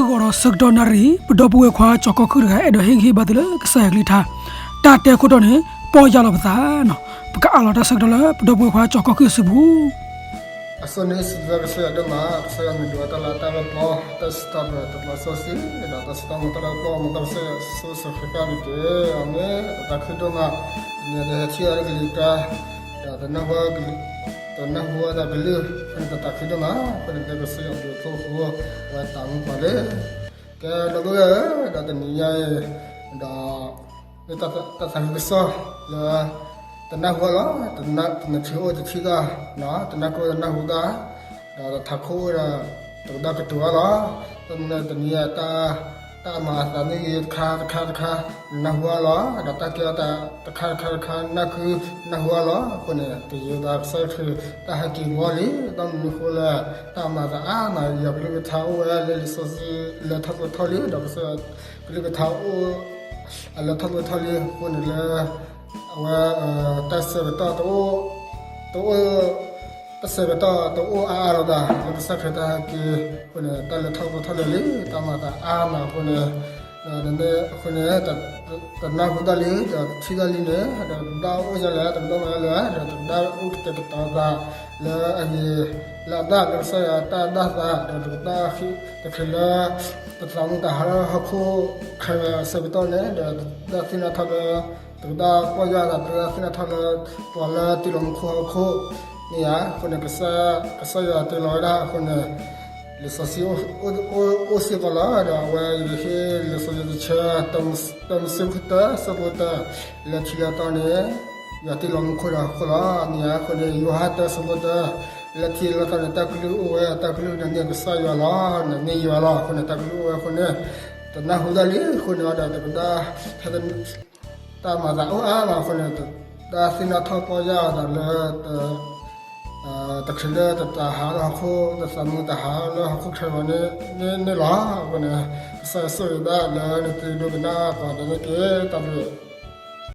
အဂီၢ်ဒီးဆၢကတီၢ်နၣ်ရံၣ် ပဒီပုၢ်ဝဲၢ်ခွါကၠီၤကီၢ်ခုၣ်တဂၤ အဲၣ်ဒိးဟ့ၣ်ဂံၢ်ဟ့ၣ်ဘါသုလၢကစၢ်ယွၤကလုၢ်ကထါ တၢ်တဲခိၣ်တီန့ၣ် ပီၢ်ယၢ်လီၤပသးနီၤ. ပကအးလီၤတၢ်ဆၢကတီၢ်လၢပဒီပုၢ်ဝဲၢ်ခွါကၠီၤကီၢ်ခုၣ်အစုပူၤ အဆိန့ၣ် စံးဘျုးကစၢ်ယွၤဒိၣ်မး, ကစၢ်ယွၤမ့ၢ်ဒိးဝဲတၢ်လၤတၢ်ကပီၤ, တၢ်စံးထီၣ်ပတြၢၤတဘျီစီဆှံ, ဒီးတၢ်စံးထီၣ်မၤတၢ်လၢကပီၤ မၤတၢ်ကစၢ်ယွၤဆိၣ်ဂ့ၤဃ့ကညးတက့ၢ်. အၤမ့ၣ်. တၢ်သးခုဒိၣ်မး, မ့ၢ်တဟဲထံၣ်အီၤလၢကလံၤကျါ, ဒီးတနၢ်ဟူ, တနၢ်ဟူအတၢ်ကလုၢ်, အဃိန့ၣ်တၢ်သးခုဒိၣ်မး, အဃိန့ၣ်လၢကစၢ်ယွၤဘျုးဖှိၣ်အဃိ, အဝဲတၢ်မူပှၤလၢ ကဲ ဒီပုၢ်ဝဲၢ်ဧၢ, ဒီးတနံၤညါအံၤ, ဒီး လၢတၢ်သးခုကစီၣ်လၢ တနၢ်ဟူအါလီၤ, တနံၤထံၣ်အိၣ်တထံၣ်ဂၤ, တနၢ်ကီတနၢ်ဟူတၢ်, ဒီးတထးခိၣ်အိၣ်ဒီး တကဒါကတိၤအါလီၤ, တနံၤတနံၤ တၢ်မၤအသးန့ၣ်ဂ့ၤ တခါတခါတခါ နနၢ်ဟူအါလီၤ, ဒီးတၢ်ကဲထီၣ်တၢ်တခါတခါတခါ နၢ်ခုနၢ်ဟူအါလီၤ. အဃိန့ၣ် ပယီၤသးကစၢ်ခရံာ် တၢ်ဟဲက့ၤဝီလံ, တၢ်မနုၤအဃိလဲၣ်, တၢ်မၤသးအါမး ယွၤကလုၢ်ကထါအိၣ်ဝဲလၢလံာ်စီဆှံ လၢထီၣ်ပှဲၤထီၣ်လံ, ဒီးကစၢ်ယွၤကလုၢ်ကထါအိၣ် အလၢထီၣ်ပှဲၤထီၣ်လံ, အဃိန့ၣ်လၢ အဝဲ တၢ်ဆၢကတီၢ်တအိၣ်, တအိၣ်, တၢ်ဆၢကတီၢ်တအိၣ်အါအါလီၤဘၣ် လၢကစၢ်ခရံာ်တၢ်ဟဲက့ၤ, အဃိန့ၣ် တၢ်လၢထီၣ်ပှဲၤထီၣ်လံလံ, တၢ်မၤသးအါမးအဃိန့ၣ်, အဃိန့ၣ် တနၢ်ဟူတၢ်လံ, ဒီးထံၣ်တၢ်လံန့ၣ်, ဒီးတကဒါအိၣ်ယလဲၣ်, တကဒါမၤယလဲၣ်, ဒီးတကဒါအိၣ်ကတဲာ်ကတီၤသး လၢအဂ့ၤ လၢအဘၣ် လၢကစၢ်ယွၤတၢ်ဒၣ်သး, ဒီးတကဒါတချုးလၢ တၢ်သးမူတၢ်ဟးလၢဟီၣ်ခိၣ် ခရံာ်အဆၢကတီၢ်န့ၣ်, ဒီးတကဒါသ့ၣ်နီၣ်ထီၣ်လၢ တကဒါပီၢ်ယၢ်သး, တကဒါသ့ၣ်နီၣ်ထီၣ်လၢ ပှၤလၢတ့လီၤမူခိၣ်ဟီၣ်ခိၣ် မ့ၢ်ဧါ. အဃိန့ၣ် ကစၢ်ယွၤတ့လီၤဝဲဒၣ်အဃိန့ၣ်, လံာ်စီဆှံ အိၣ်စ့ၢ်ကီးလီၤ. ဒီးအဝဲယဟ့ၣ်လံာ်စီဆှံတဆၢ, တၢမိၤရှ့ တၢ ဆၢဖိတၢ, လၢထံလၢတီန့ၣ် ယွၤတ့လီၤမူခိၣ်ဒီးဟီၣ်ခိၣ်လီၤ. မ့ၢ်ဧါ. အဃိန့ၣ် ယိၤဟၣ်တၢ ဆၢဖိတၢ, လၢထံလၢတီန့ၣ် တၢ်ကလုၢ်အိၣ်ဝဲ, တၢ်ကလုၢ်န့ၣ်မ့ၢ်ကစၢ်ယွၤလီၤ, န့ၣ်မ့ၢ်ယွၤလီၤ. အဃိန့ၣ် တၢ်ကလုၢ်အိၣ်ဝဲအဃိန့ၣ်, တနၢ်ဟူတၢ်လံအဃိန့ၣ်ဒီး တကဒါ ဖဲ တၢ်မၤသးအိၣ်အါမးအဃိန့ၣ်, တကဒါသ့ၣ်နီၣ်ထီၣ်ပီၢ်ယၢ်အသးလၢ တချုးလၢတၢ်ဟးလၢဟီၣ်ခိၣ်, တၢ်သးမူတၢ်ဟးလၢဟီၣ်ခိၣ်ခရံာ်န့ၣ်လီၤ. အဃိန့ၣ် ကစၢ်ယွၤဆိၣ်ဂ့ၤဘၣ်လၢနသုဒိကနၣ်ပှၤဒဲးန့ၣ်တက့ၢ်. တၢ်ဘျုး